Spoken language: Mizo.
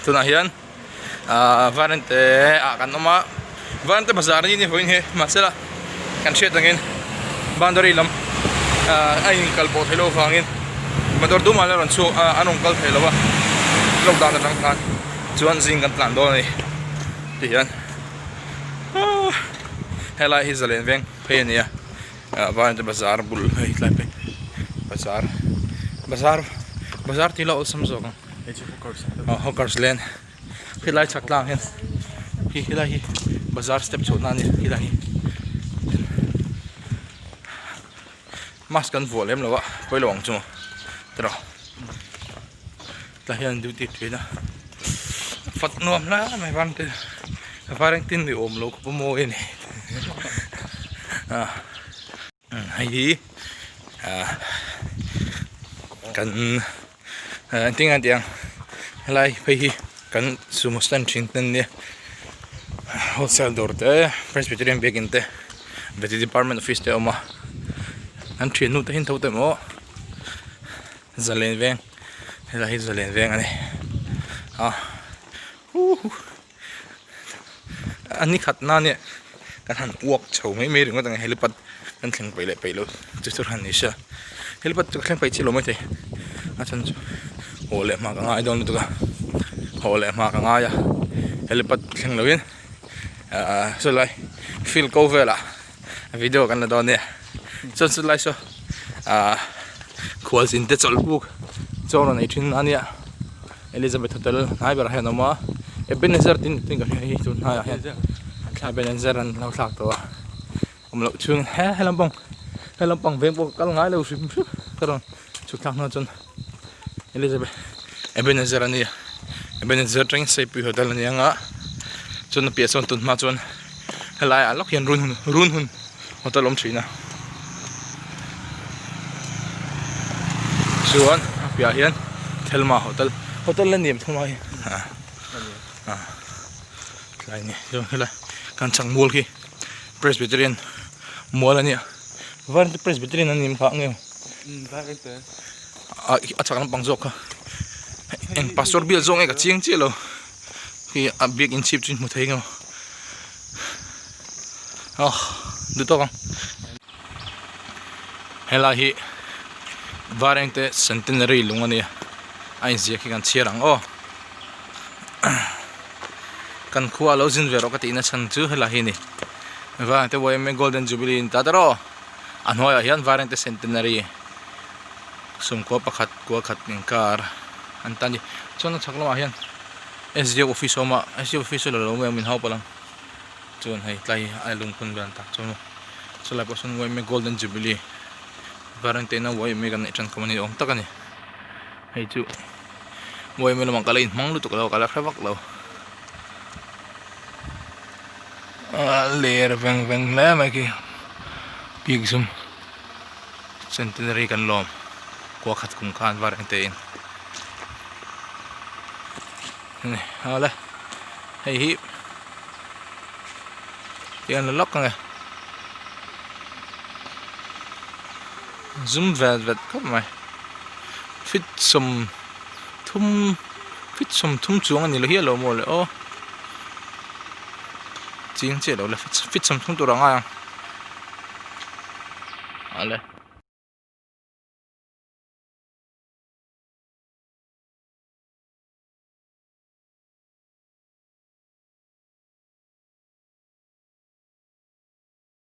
Tunah hian ahh Varente ah kan awm a Varente bazar ni ni vawiin hi mahsela kan hriat angin boundary lam ahh a inkal pawh theih loh avangin motor tumah an la rawn chhuak a an rawn kal thei lo a lockdown atang khan chuan zing kan tlan dawn a ni ti hian ahh helai hi zalen veng phei a ni a ah Varente bazar bul hei tlai phei bazar bazar bazar tih la awlsam zawk ang. Aw hawkers lane helai chhak tlang hian hi helai hi bazar step chhoh na a ni helai hi mask kan vuah lem lo a pawi lo ang chu maw tiraw tlai hian an duty thin a fat nuam hle mai van te var engtin ni awm lo khawp a mawi a ni ah. Hei hi ah kan engtin nge an tih ang helai phei hi kan sumo stand thin te an nia wholesale dawr te presbyterian biakin te vety department office te a awm a an thiannu te hi an tho tawh em aw zalen veng helai hi zalen veng a ni a huhu. A ni khat na nia kan han uak chho mai mai ringawt ang e helipad kan thleng peih leh peih loh chu chu han ni sia helipad chu ka thleng peih chiah lo maithei a chhan chu haw leh hma ka ngai dawn lutuk a haw leh hma ka ngai a helipad thleng lo in ahh chulai field ko velah video kan la dawn nia chuan chulai saw ahh khualzin te chawlh buk chaw rawn ei thin a nia. Elizabeth hotel hnai berah hian a awm a Ebenezer tin tin ka hria hei tun hnaiah hian Ebenezer an lo thlak tawh a awm loh chhung he he lampang he lampang veng pawh ka kal ngai lo hrim hrim ka rawn chhuk thlak hnuah chuan Elizabeth Ebenezer a nia Ebenezer atangin Seipui hotel a ni ang a chuan a piah sawn tun hma chuan helai ah lawk hian run hun run hun hotel a awm thin a chuan a piahah hian Thelma hotel hotel la niam thung lai ah ah tlai ni chuan helai kan chhak mual khi Presbyterian mual a nia var te Presbyterian an nih phah nge ah a chhak lampang zawk kha eng pastor bial zawk nge ka chiang chiah lo khi a biakin chhip chu in hmu thei nge maw. Aw duh tawk ang helai hi Varengte Centenary lung a nia a inziak hi kan chhiar ang aw kan khua lo zin ve rawh ka tihna chhan chu helai hi a ni Varengte yma Golden Jubilee in ta ta rawh a hnuaiah hian Varengte Centenary sawmkua pakhat kua khat inkar an ta a ni chuan a chhak lamah hian S_D_O office a awm a S_D_O office chu la lo mai ang min hau palh ang. Chuan hei tlai a lungphun vel an tak chuan maw chulai pawh sawn yma golden jubilee varengteina yma kan neih tan khawm a ni awm tak a ni hei chu yma lamah ka la inhmang lutuk lo ka la hre vak lo ah ler veng veng hle mai khi bik zum centenary kan lawm kua khat kum khan varengte in ni awle hei hi tiang la lawk ange zum vel vet khawp mai fit sawmthum fit sawmthum chuang a ni lo hial lo maw le aw ching chiah lo le fit 30 tur a ngai ang awle.